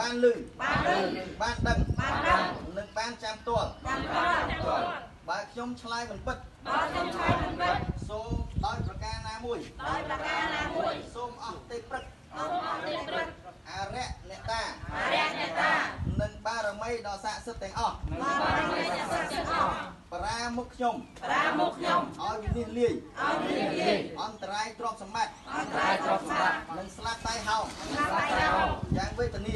បានឮ បានដឹង និងបានចាំផ្ទាល់ បើខ្ញុំឆ្លើយមិនពិត សូមដោយប្រការណាមួយ សូមអស់ទេព្រឹក អរិយអ្នកតា និងបារមីដ៏ស័ក្តិសិទ្ធិទាំងអស់ ប្រាមុខខ្ញុំ ឲ្យវិនិច្ឆ័យលាយ អន្តរាយទ្រព្យសម្បត្តិ និងស្លាប់តៃហោង យ៉ាងវេទនា